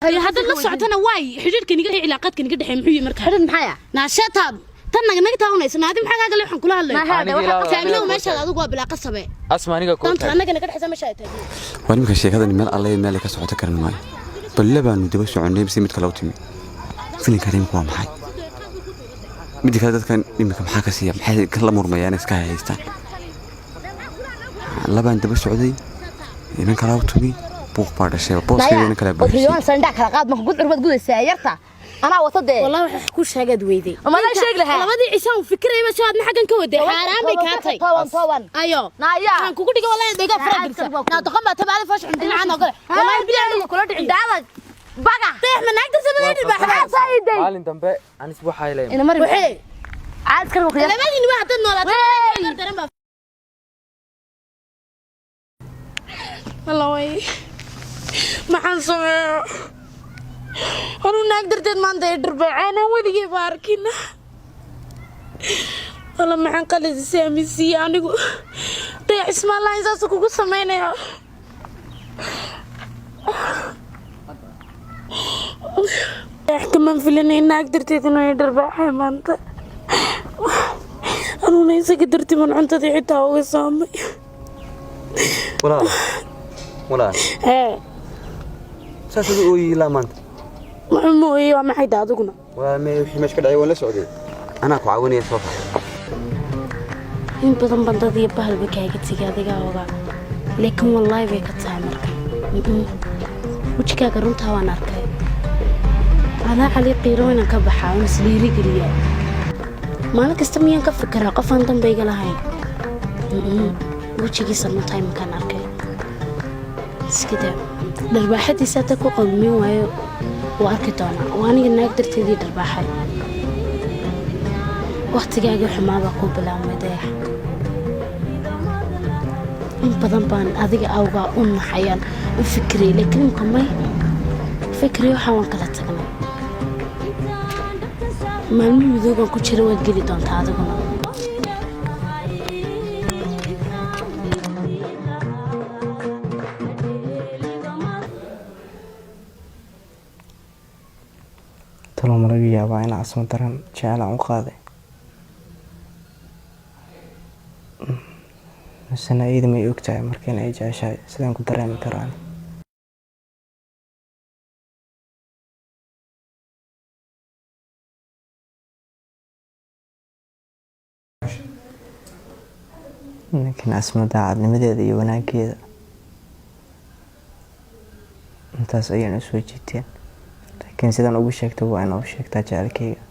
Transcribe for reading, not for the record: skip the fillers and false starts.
Haddaad la socotana waay xidhiidhka niga cilaaqaadka niga dhexeey muxuu yihi marka? Xidhiidh maxay ah? Naasheetaad tan naga naga taawanaysa naadi maxaa kaaga le waxaan kula hadlay. Maaha Aniga waxa ilaa- Taagnow meeshaad adigu waa bilaa qasabe. Asma, aniga koo Danta taag. annaga naga dhexeysa meesha ay taagno. Waa nimanka sheekadan meel alle meel ay ka socoto karan maayo. Balle baanu daba soconnay mise mid kale u timi filinkan imika waa maxay? Midda kale, dadkan iminka maxaa ka siiya? Maxay la murmayaan iska haystaan? Labaan daba socday, inan kala u timi, buuq baa dhashay, booskayga inan kala buuxisay. Odriyoon sandha kala qaad marka gud curbad gudaysaa yarta anaa wata dee. Wallahi waxa ku sheegaad weyday. Ma la sheegi lahaa? Labadii cisaan fikirayba si aadna xaggan ka waday xaaraan bay kaa tay. 10 10. Ayo. Naaya. Waxaan kugu dhigay wallahi deegaa fara gelisa. Naa doqon baa tabaada faash xun dhinacaan oo kale. Wallahi bilahi anigu kula dhicin. Daada baga. Dayax ma naagta sabadeed baa Maxaa saayiday? Maalin dambe anis waxay leeyihiin. Ina mari. Waxee Caad kale waqtiga. Labadiin waa haddaad noolaato daran baa. Alla way. Maxaan sameeyaa? Anuu naag darteed maanta ay dharbaceen aan weligay ba arkin. Alla maxaan qalad saamisiiye anigu. Dayax ismaan lahayn saasuu kugu samaynayaa. Dayax kamaan filanay naag darteed inuu i dharbaaxay maanta. Anuuna isaga dartii baan cuntadii xitaa uga soomay. Walaal, walaal. Hee. Saas adu ooyi ilaa maanta? Muxuu mooyey? Waa maxay daa adiguna? Walaal, mee wixii meesha ka dhacay waan la socday, anaa ku caawinaya, soo bax. In badan baan dad iyo bahalba kaaga tegay adigaa ogaa, laakiin wallaahi bay ka tahay marka. Wejigaaga runtaa waan arkay. Anaa cali qiiro inaan ka baxaa oon isdhiirigeliyaa. Maalin kasta miyaan ka fikiraa qof aan dambayga lahayn? Wejigiisa runtaa iminkaan arkay. Iska daa dharbaaxadiisa hata ku qawmin waayo, waa arki doonaa. Waa aniga naag darteedii dharbaaxay. Wakhtigaagii xumaabaa kuu bilaabmay dayax. In badan baan adiga awgaa u naxayaan u fikirayay, laakiin imka may fikriyo. Waxaa waan kala tagnay maalmo midoogaan ku jira. Waad geli doontaa adiguna. Talo ma laga yaabaa in Asma daran jecel aan u qaaday, misena iyada may ogtahay marka in ay jeceshahay? Sidaan ku dareemi karaan? Laakiin Asma daacadnimadeeda iyo wanaaggeeda intaas ayaan u soo jiiteen, laakiin sidaan ugu sheegtay waa inaa u sheegtaa jecelkeyga.